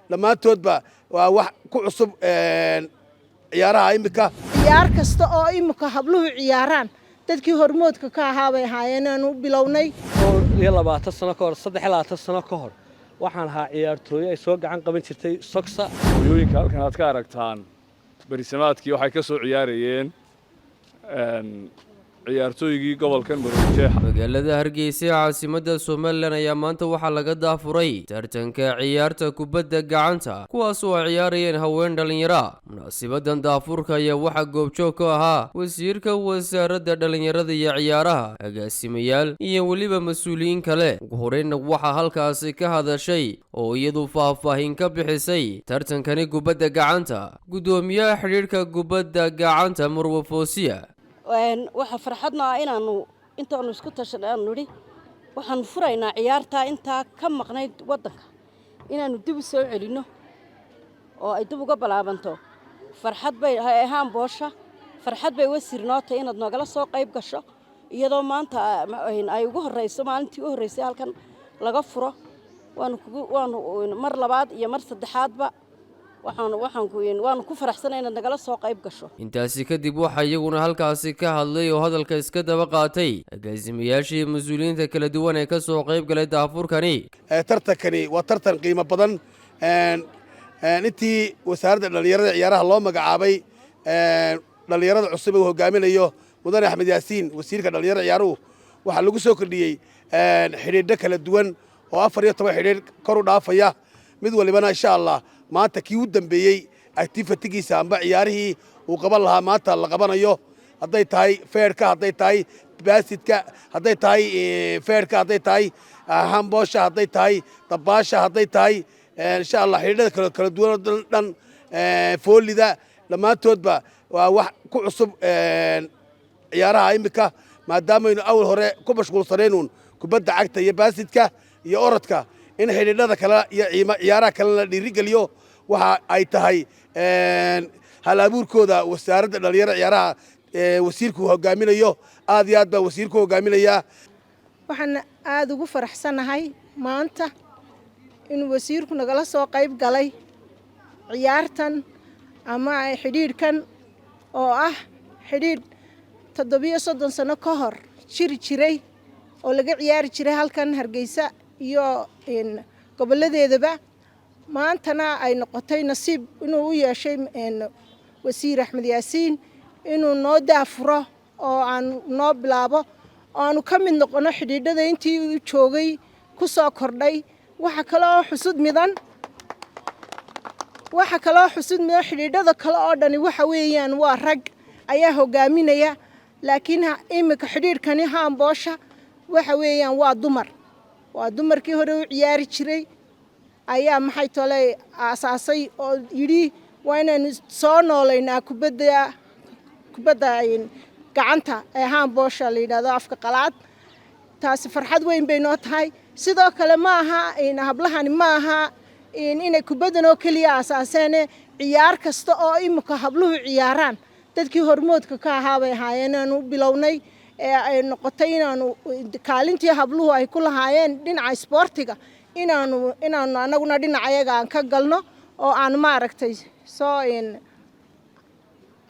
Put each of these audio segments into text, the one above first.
Dhammaantoodba waa wax ku cusub ciyaaraha iminka. Ciyaar kasta oo imika habluhu ciyaaraan, dadkii hormoodka ka ahaa bay ahaayeen aanu u bilownay. 25 sano ka hor, 23 sano ka hor, waxaan ahaa ciyaartooyo ay soo gacan qaban jirtay Sogsa. Hooyooyinka halkan aad ka aragtaan berisamaadkii waxay ka soo ciyaarayeen ciyaartooygii gobolkan Maroodijeex. Magaalada Hargeysa ee caasimadda Somaliland ayaa maanta waxaa laga daafuray tartanka ciyaarta kubadda gacanta, kuwaas oo ay ciyaarayeen haween dhallinyara. Munaasibadan daafurka ayaa waxaa goobjoog ka ahaa wasiirka wasaaradda dhallinyarada iyo ciyaaraha, agaasimayaal iyo weliba mas-uuliyiin kale. Ugu horeynna waxaa halkaasi ka hadashay oo iyadu faahfaahin ka bixisay tartankani kubadda gacanta guddoomiyaha xidhiidhka kubadda gacanta, Marwe Foosiya. Waxaa farxadna ah inaanu intaanu isku tashan aanu nidhi waxaanu furaynaa ciyaartaa intaa ka maqnayd waddanka, inaannu dib u soo celinno oo ay dib uga balaabanto. Farxad bay ahaan boosha, farxad bay, wasiir, noo tahay inaad noogala soo qayb gasho, iyadoo maanta ay ugu horrayso maalintii u horraysay halkan laga furo. Waanu kugu waanu mar labaad iyo mar saddexaadba waxaan waanu ku faraxsanay inaad nagala soo qayb gasho. Intaasi kadib waxaa iyaguna halkaasi ka hadlay oo hadalka iska daba qaatay agaasimayaashii mas-uuliyiinta kala duwan ee ka soo qayb galay daafurkani. Tartankani waa tartan qiimo badan. Intii wasaaradda dhallinyarada ciyaaraha loo magacaabay, dhallinyarada cusub ee uu hogaaminayo mudane Axmed Yaasiin, wasiirka dhallinyarada ciyaaruhu, waxaa lagu soo kordhiyey xidhiidho kala duwan oo 14 xidhiidh kor u dhaafaya. Mid walibana, insha Allah, maanta kii u dambeeyey activity-giisa amba ciyaarihii uu qaban lahaa maanta la qabanayo, hadday tahay feerhka, hadday tahay baasitka, hadday tahay feerhka, hadday tahay handball-sha, hadday tahay dabaasha, hadday tahay, insha Allah, xidhiidhada kala duwan oo dhan, volley-da, dhammaantoodba waa wax ku cusub ciyaaraha iminka, maadaamaynu awal hore ku mashquulsanaynuun kubadda cagta iyo baasitka iyo orodka. In xidhiidhada kale iyo ciyaaraha kalena la dhiirigeliyo waxa ay tahay hal abuurkooda wasaaradda dhalinyarada ciyaaraha wasiirku hogaaminayo. Aad iyo aad baa wasiirku hogaaminayaa. Waxaan aada ugu faraxsanahay maanta inuu wasiirku nagala soo qayb galay ciyaartan ama xidhiidhkan oo ah xidhiidh 37 sano ka hor jiri jiray oo laga ciyaari jiray halkan Hargeysa iyo gobolladeedaba. Maantana ay noqotay nasiib inuu u yeeshay wasiir Axmed Yaasiin inuu noo daafuro oo aanu noo bilaabo oo aanu ka mid noqono xidhiidhada intii uu joogay ku soo kordhay. Waxa kaloo xusud midan, xidhiidhada kale oo dhani waxa weeyaan waa rag ayaa hogaaminaya, laakiin iminka xidhiidhkani handball-sha waxa weeyaan waa dumar. Waa dumarkii hore u ciyaari jiray ayaa, maxay tole, aasaasay oo yidhi waa inaynu soo noolaynaa kubadda gacanta ee handball-sha la yidhahdo afka qalaad. Taasi farxad weyn bay noo tahay. Sidoo kale ma aha hablahani ma aha inay kubaddan oo keliya aasaaseene, ciyaar kasta oo imika habluhu ciyaaraan, dadkii hormoodka ka ahaa bay ahaayeen aanu u bilownay ee ay noqotay inaanu kaalintii habluhu ay ku lahaayeen dhinaca isboortiga inaanu annaguna dhinacayaga aan ka galno oo aan, maaragtay, soo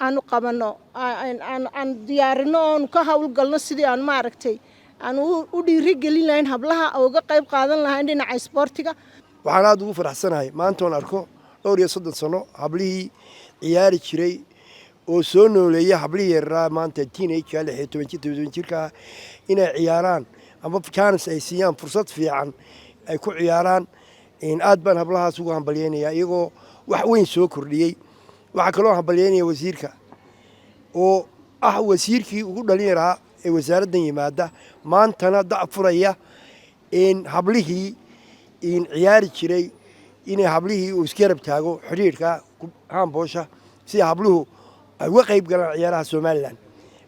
aanu qabanno, aan diyaarino oonu ka howlgalno sidii aan, maaragtay, aan u dhiiri gelin lahayn hablaha oo uga qayb qaadan lahayn dhinaca isboortiga. Waxaan aada ugu faraxsanahay maanta oon arko dhowr iyo 30 sano hablihii ciyaari jiray oo soo nooleeya hablihii yaraa maanta teenage-ka, 16 jir, 17 jirkaa, inay ciyaaraan ama chance ay siiyaan, fursad fiican ay ku ciyaaraan. Aad baan hablahaas ugu hambalyeynayaa iyagoo wax weyn soo kordhiyey. Waxaa kaloo hambalyeynaya wasiirka oo ah wasiirkii ugu dhalin yaraa ee wasaaraddan yimaada, maantana da' furaya in hablihii ciyaari jiray, inay hablihii uu isgarab taago xidhiidhka handball-sha si habluhu ay uga qayb galaan ciyaaraha Somaliland.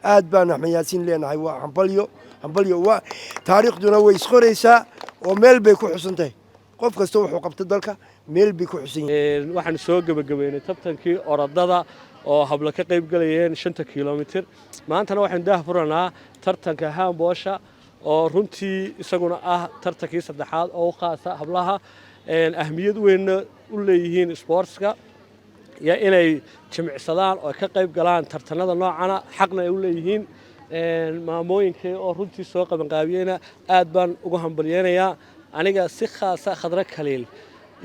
Aad baanu Axmed Yaasiin leenahay waa hambalyo, hambalyo. Waa taariikhduna way isqoraysaa oo meel bay ku xusan tahay. Qof kasta wuxuu qabta dalka meel bay ku xusan yihiin. Waxaan soo gebagabeynay tartankii orodada oo hablo ka qayb galayeen 5-ta kilomitir. Maantana waxaynu daah furanaa tartanka handball-sha oo runtii isaguna ah tartankii saddexaad oo u khaasa hablaha, ahmiyad weynna u leeyihiin sportska iyo inay jimicsadaan oo ka qayb galaan tartanada noocana, xaqna ay u leeyihiin. Maamooyinkii oo runtii soo qabanqaabiyeyna aad baan ugu hambalyeynayaa. Aniga si khaasa Khadre Kaliil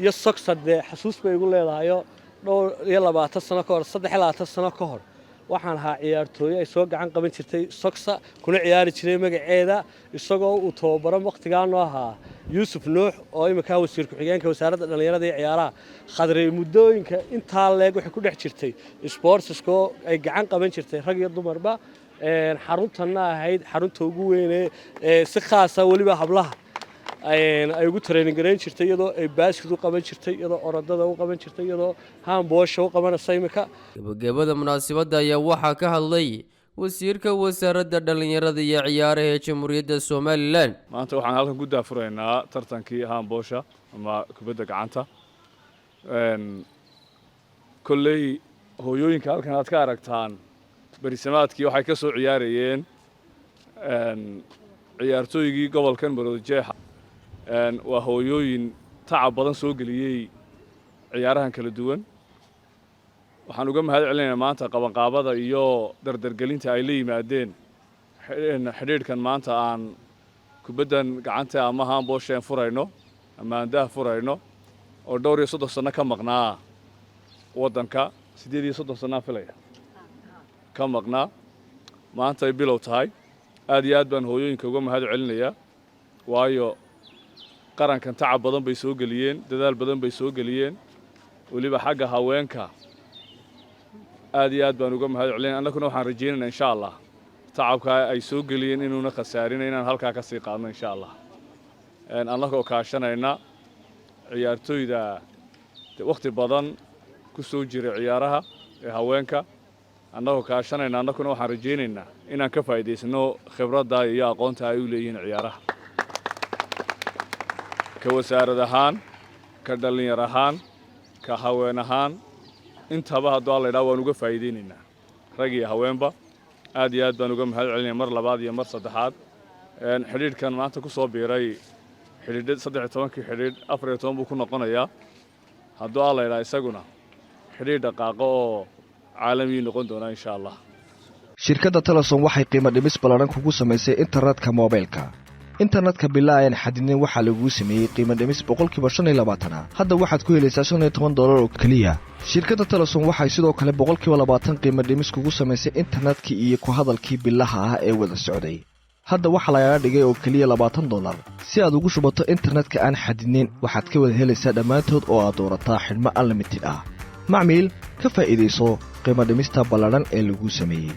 iyo Sogsad dee xasuus bay igu leedahayo. Dhowr iyo labaatan sano ka hor, 23 sano ka hor, waxaan ahaa ciyaartooye ay soo gacan qaban jirtay Sogsa, kuna ciyaari jiray magaceeda, isagoo uu tababaro wakhtigaanoo ahaa Yuusuf Nuux, oo iminkaa wasiir ku-xigeenka Wasaaradda Dhallinyarada iyo Ciyaaraha. Khadre muddooyinka intaa leeg waxay ku dhex jirtay sportsiskoo ay gacan qaban jirtay rag iyo dumarba, xaruntanna ahayd xarunta ugu weyne si khaasa weliba hablaha ay ugu training garayn jirtay, iyadoo ay basket u qaban jirtay, iyadoo orodada u qaban jirtay, iyadoo handballsha u qabanaysa iminka. Gabagabada munaasabadda ayaa waxaa ka hadlay wasiirka Wasaaradda Dhallinyarada iyo Ciyaaraha ee Jamhuuriyadda Somaliland. Maanta waxaan halkan ku daahfuraynaa tartankii handballsha ama kubadda gacanta. Kolley hooyooyinka halkan aad ka aragtaan berisamaadkii waxay ka soo ciyaarayeen ciyaartooygii gobolkan Maroodijeexa. Waa hooyooyin tacab badan soo geliyey ciyaarahan kala duwan. Waxaan uga mahad celinaynaa maanta qabanqaabada iyo dardargelinta ay la yimaadeen xidhiidhkan maanta aan kubaddan gacanta ama handballsheen furayno ama aan daah furayno, oo dhowr iyo 30 sanno ka maqnaa waddanka, 38 sannaa filaya ka maqnaa, maanta ay bilow tahay. Aad iyo aad baan hooyooyinka uga mahad celinayaa, waayo qarankan tacab badan bay soo geliyeen, dadaal badan bay soo geliyeen, weliba xagga haweenka aad iyo aad baan uga mahad celinaya. Annaguna waxaan rajaynaynaa, insha Allah, tacabka ay soo geliyeen inuuna khasaarin, inaan halkaa ka sii qaadno, insha Allah, annagoo kaashanayna ciyaartooyda wakhti badan ku soo jiray ciyaaraha ee haweenka. Annagoo kaashanayna, annaguna waxaan rajaynaynaa inaan ka faa'iidaysano khibradda iyo aqoonta ay u leeyihiin ciyaaraha, ka wasaarad ahaan, ka dhallinyar ahaan, ka haween ahaan intaba. Hadduu Alla idhaha, waan uga faa'iidaynaynaa rag iyo haweenba. Aad iyo aad baan uga mahad celinaya mar labaad iyo mar saddexaad xidhiidhkan maanta ku soo biiray xidhiidh. 13-kii xidhiidh, 14 buu ku noqonayaa. Hadduu Alla idhaha, isaguna xidhiidh dhaqaaqo oo caalamiyuu noqon doonaa, insha Allah. Shirkadda Telesom waxay qiimo dhimis ballaadhan kugu samaysay internetka moobaylka. Internetka bilaa aan xadidnin waxaa laguu sameeyey qiimo dhimis 25% ah. Hadda waxaad ku helaysaa $15 oo keliya. Shirkadda Telesom waxay sidoo kale 20% qiimo dhimis kugu samaysay internetkii iyo ku hadalkii bilaha ah ee wada socday. Hadda waxaa lagaga dhigay oo keliya $20. Si aad ugu shubato internetka aan xadidnayn, waxaad ka wada helaysaa dhammaantood oo aad doorataa xidhmo unlimited ah. Macmiil, ka faa'iidayso qiimo dhimista ballaadhan ee laguu sameeyey.